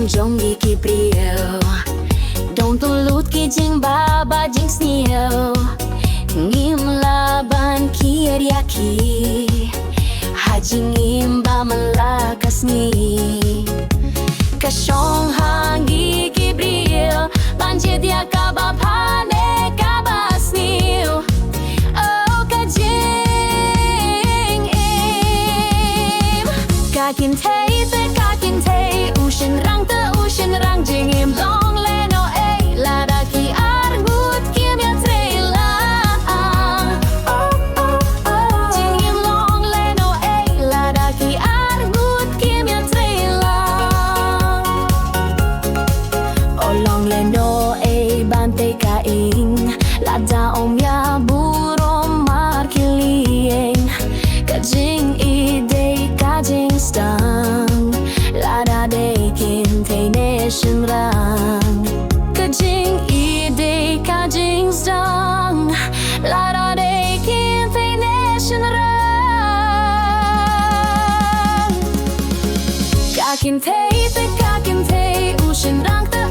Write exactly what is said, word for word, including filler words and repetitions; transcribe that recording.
jong ngi ki briew. Don tyllut ki jingbha bad jingsniew, ngim lah ban kiar ïa ki ha jingim ba man la ka sngi. Ka shong ha ngi ki briew ban jied ïa kaba bha ne kaba sniew. Oh, ka jingim. Ka kynthei te ka kynthei, u shynrang te u shynrang, jingim long lehnohei lada ki arngut kim ïatrei lang. Oh, oh, oh. Jingim long lehnohei lada ki arngut kim ïatrei lang. Oh, long lehnohei ban tei ka ïing lada ym ïa burom markyllieng. Ka jingïeid dei ka jingsdang lada dei kynthei ne shynrang. Ka jingïeid dei ka jingsdang lada dei kynthei ne shynrang. Ka kynthei te ka kynthei, u shynrang te